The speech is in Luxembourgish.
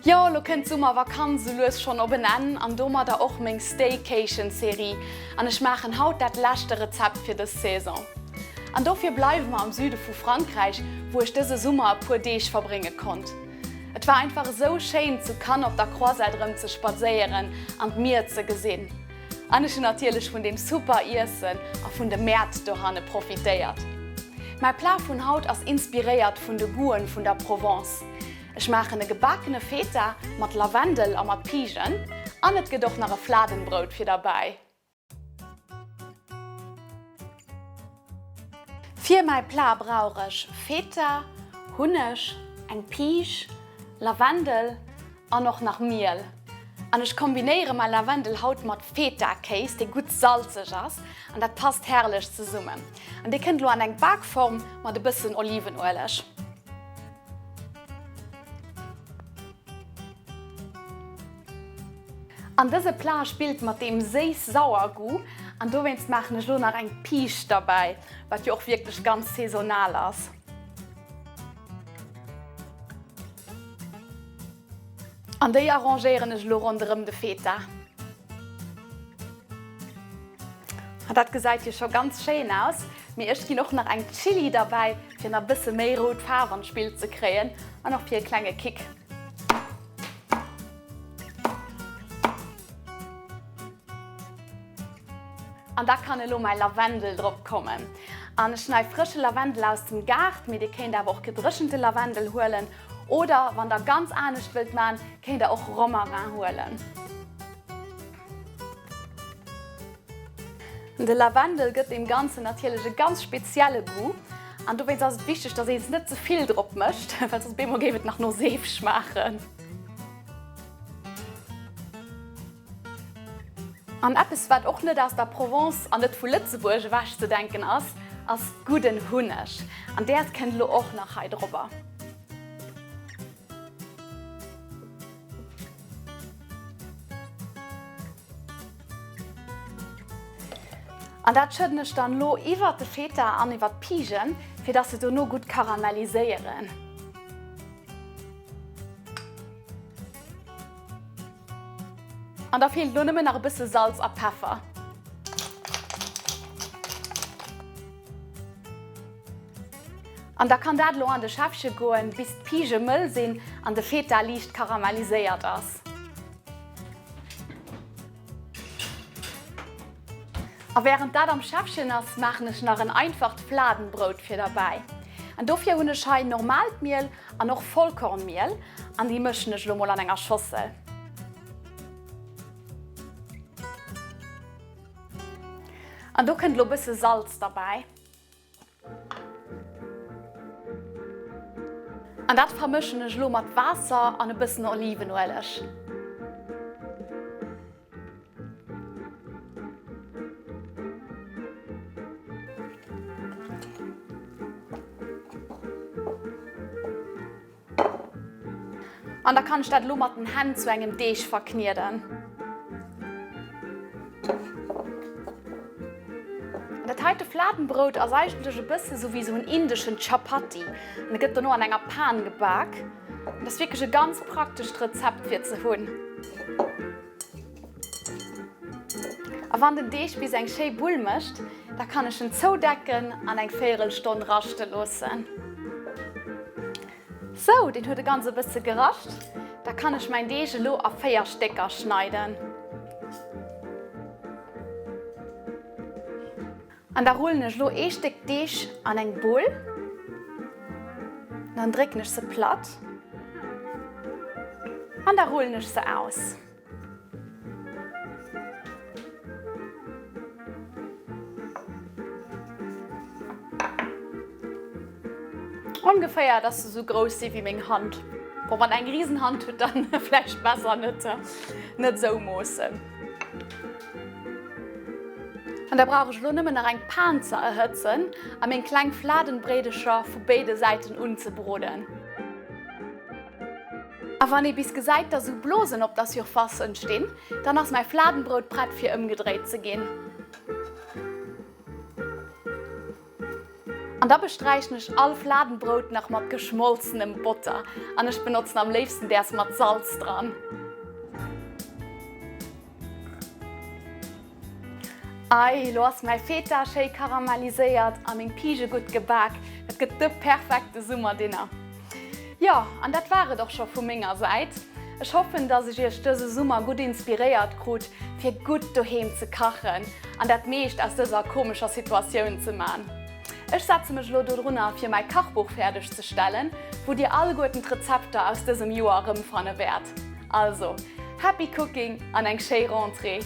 Jo, lo kënnt d'Summervakanz sou lues schonn op en Enn an domadder och meng Staycation-Serie an ech maachen haut dat leschte Rezept fir dës Saison. An dofir bleiwe mer am Süde vu Frankräich, wou ech dëse Summer e puer Deeg verbrénge konnt. Et war einfach esou schéin zu Cannes op der Croisette erëm ze spadséieren an d'Mier ze gesinn. An ech hunn natierlech vun deem super Iessen a vun de Mäert dohanne profitéiert. Mäi Plat vun haut ass inspiréiert vun de Goûten vun der Provence. Ech maachen e gebakene Feta mat Lavendel a mat Pijen an et gëtt och nach e Fladenbrout fir derbäi. Fir mäi Plat brauch ech Feta, Hunneg, eng Piij, Lavendel an och nach Miel. An ech kombinéiere mäi Lavendel haut mat Feta-Kéis, dee gutt salzeg ass an dat passt herrlech zesummen. An dee kënnt elo an eng Bakform mat e bëssen Olivenueleg. An dëse Plat spillt mat deem séiss-sauer Goût an dowéinst maachen ech elo nach eng Piicht derbäi, wat jo och wierklech ganz saisonal ass. An déi arrangéieren ech elo ronderëm de Feta. An dat gesäit jo scho ganz schéin aus. Mee ech ginn och nach eng Chilli derbäi, fir nach e bësse méi rout Faarf an d'Spill ze kréien an och fir e klenge Kick. An da kann elo mäi Lavendel drop kommen. An ech hunn hei frësche Lavendel aus dem Gaart, mee dir kéint awer och gedréchente Lavendel huelen. Oder wann der ganz anescht wëllt man, kéint der och Romarin huelen. De Lavendel gëtt deem Ganzen natierlech e ganz spezielle Goût an dowéinst ass et wichteg, dass een net ze vill drop mécht, well soss bemol géif et nach no Seef schmaachen. An eppes wat och net aus der Provence an net vu Lëtzebuerg ewech ze denken ass, ass gudden Hunneg. An däers kënnt elo och nach hei drobber. An dat schëdden ech dann elo iwwert de Feta an iwwert d'Pijen, fir dass se dono gutt karamelliséieren. An da feelt elo nëmmen nach e bësse Salz a Peffer. An da kann dat elo an de Schäffche goen, bis d'Pige mëll sinn an de Feta liicht karamelliséiert ass. A wärend dat am Schäffchen ass, maachen ech nach en einfacht Fladenbrout fir derbäi. An dofir hunn ech hei normaalt Miel an och Vollkornmiel an déi mëschen ech elo mol an enger Schossel. An do kënnt elo bësse Salz derbäi. An dat vermëschen ech elo mat Waasser an e bëssen Olivenueleg. An da kann ech dat elo mat den Hänn zu engem Deeg verknieden. Dat heite Fladenbrout ass eigentlech e bësse sou wéi sou en indeschen Chapati an e gëtt dono an enger Pan gebak. Dat ass wierklech e ganz praktescht Rezept fir ze hunn. A wann den Deeg bis eng schéi Bull mécht, da kann ech en zoudecken an eng véierel Stonn raschte loossen. Sou, deen huet e ganz e bësse gerascht. Da kann ech mäin Deeg elo a 4 Stécker schneiden. An da rullen ech elo ee Stéck Deeg an eng Bull. Dann drécken ech se platt an da rullen ech se aus. Ongeféier dass se sou grouss si wéi meng Hand. Bon, wann eng Riesenhand hutt, dann vläicht besser net net sou moossen. An da brauch ech elo nëmmen nach eng Pan ze erhëtzen a meng kleng Fladenbréidecher vu béide Säiten unzebroden. A wann ee bis gesäit, dass esou Blosen op der Surface entstinn, dann ass mäi Fladenbrout prett fir ëmgedréit ze ginn. An da besträichen ech all Fladenbrout nach mat geschmolzenem Botter an ech benotzen am léifsten däers mat Salz dran. Ei, lo ass mäi Feta schéi karamelliséiert a meng Pige gutt gebak. Dat gëtt de perfekte Summerdinner. Jo, an dat war et och scho vu menger Säit. Ech hoffen, dass ech iech dëse Summer gutt inspiréiert krut, fir gutt doheem ze kachen an dat meescht aus dëser komescher Situatioun ze man. Ech setze mech elo dodrunner, fir mäi Kachbuch fäerdeg ze stellen, wou dir alleguerten d'Rezepter aus dësem Joer erëmfanne wäert. Also, Happy Cooking an eng schéi Rentrée!